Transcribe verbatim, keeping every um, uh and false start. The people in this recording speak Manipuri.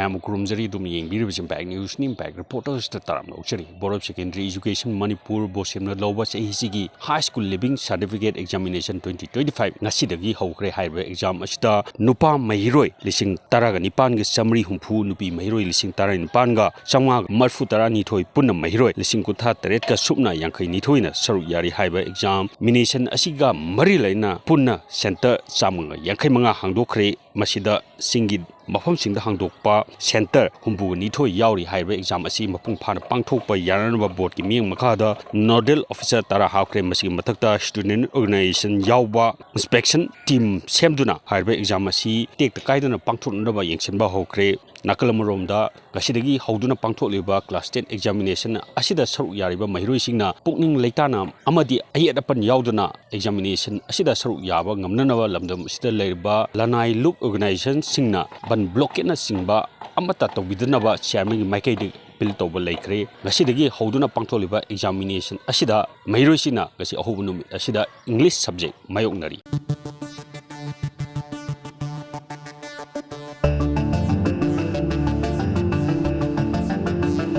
ꯌꯥꯝ ꯈꯨꯔꯨꯝꯖꯔꯤ꯫ ꯑꯗꯨꯝ ꯌꯦꯡꯕꯤꯔꯤꯕꯁꯤ Impact News ꯅꯤ, Impact Reporters ꯇ ꯇꯔꯥꯝꯅ ꯑꯣꯛꯆꯔꯤ꯫ Board of Secondary Education Manipur, ꯕꯣꯁꯦꯝꯅ ꯂꯧꯕ ꯆꯍꯤꯁꯤꯒꯤ High School Leaving Certificate Examination twenty twenty-five ꯉꯁꯤꯗꯒꯤ ꯍꯧꯈ꯭ꯔꯦ꯫ ꯍꯥꯏꯔꯤꯕ exam ꯑꯁꯤꯗ ꯅꯨꯄꯥ ꯃꯍꯩꯔꯣꯏ ꯂꯤꯁꯤꯡ ꯇꯔꯥꯒ ꯅꯤꯄꯥꯟꯒ ꯆꯥꯃꯔꯤ ꯍꯨꯝꯐꯨ, ꯅꯨꯄꯤ ꯃꯍꯩꯔꯣꯏ ꯂꯤꯁꯤꯡ ꯇꯔꯥꯅꯤꯄꯥꯟꯒ ꯆꯥꯝꯃꯉꯥꯒ ꯃꯔꯤꯐꯨ ꯇꯔꯥꯅꯤꯊꯣꯏ, ꯄꯨꯟꯅ ꯃꯍꯩꯔꯣꯏ ꯂꯤꯁꯤꯡ ꯀꯨꯟꯊ꯭ꯔꯥ ꯇꯔꯦꯠꯀ ꯁꯨꯞꯅ ꯌꯥꯡꯈꯩ ꯅꯤꯊꯣꯏꯅ ꯁꯔꯨꯛ ꯌꯥꯔꯤ꯫ ꯍꯥꯏꯔꯤꯕ examination ꯑꯁꯤꯒ ꯃꯔꯤ ꯂꯩꯅꯅ ꯄꯨꯟꯅ center ꯆꯥꯝꯃꯒ ꯌꯥꯡꯈꯩ ꯃꯉꯥ ꯍꯥꯡꯗꯣꯛꯈ꯭ꯔꯦ꯫ ꯃꯁꯤꯗ ꯆꯤꯡꯒꯤ ꯃꯐꯝꯁꯤꯡꯗ ꯍꯥꯡꯗꯣꯛꯄ center ꯍꯨꯝꯐꯨꯒ ꯅꯤꯊꯣꯏ ꯌꯥꯎꯔꯤ꯫ ꯍꯥꯏꯔꯤꯕ exam ꯑꯁꯤ ꯃꯄꯨꯡ ꯐꯥꯅ ꯄꯥꯡꯊꯣꯛꯄ ꯌꯥꯅꯅꯕ board ꯀꯤ ꯃꯤꯠꯌꯦꯡ ꯃꯈꯥꯗ nodal officer ꯇꯔꯥ ꯍꯥꯞꯈ꯭ꯔꯦ꯫ ꯃꯁꯤꯒꯤ ꯃꯊꯛꯇ student organization ꯌꯥꯎꯕ inspection team ꯁꯦꯝꯗꯨꯅ ꯍꯥꯏꯔꯤꯕ exam ꯑꯁꯤ ꯇꯦꯛꯇ ꯀꯥꯏꯗꯅ ꯄꯥꯡꯊꯣꯛꯅꯅꯕ ꯌꯦꯡꯁꯤꯟꯕ ꯍꯧꯈ꯭ꯔꯦ꯫ ꯅꯥꯀꯜ ꯑꯃꯔꯣꯝꯗ, ꯉꯁꯤꯗꯒꯤ ꯍꯧꯗꯨꯅ ꯄꯥꯡꯊꯣꯛꯂꯤꯕ class ten examination ꯑꯁꯤꯗ ꯁꯔꯨꯛ ꯌꯥꯔꯤꯕ ꯃꯍꯩꯔꯣꯏꯁꯤꯡꯅ ꯄꯨꯛꯅꯤꯡ ꯂꯩꯇꯥꯅ ꯑꯃꯗꯤ ꯑꯌꯦꯠ ꯑꯄꯟ ꯌꯥꯎꯗꯅ examination ꯑꯁꯤꯗ ꯁꯔꯨꯛ ꯌꯥꯕ ꯉꯝꯅꯅꯕ ꯂꯝꯗꯝ ꯑꯁꯤꯗ ꯂꯩꯔꯤꯕ ꯂꯅꯥꯏ ꯂꯨꯞ organization ꯁꯤꯡꯅ ꯕꯟ blockade ꯅꯆꯤꯡꯕ ꯑꯃꯠꯇ ꯇꯧꯕꯤꯗꯅꯕ chairman ꯒꯤ ꯃꯥꯏꯀꯩꯗꯒꯤ appeal ꯇꯧꯕ ꯂꯩꯈ꯭ꯔꯦ꯫ ꯉꯁꯤꯗꯒꯤ ꯍꯧꯗꯨꯅ ꯄꯥꯡꯊꯣꯛꯂꯤꯕ examination ꯑꯁꯤꯗ ꯃꯍꯩꯔꯣꯏꯁꯤꯡꯅ ꯉꯁꯤ ꯑꯍꯧꯕ ꯅꯨꯃꯤꯠ ꯑꯁꯤꯗ English subject ꯃꯥꯌꯣꯛꯅꯔꯤ꯫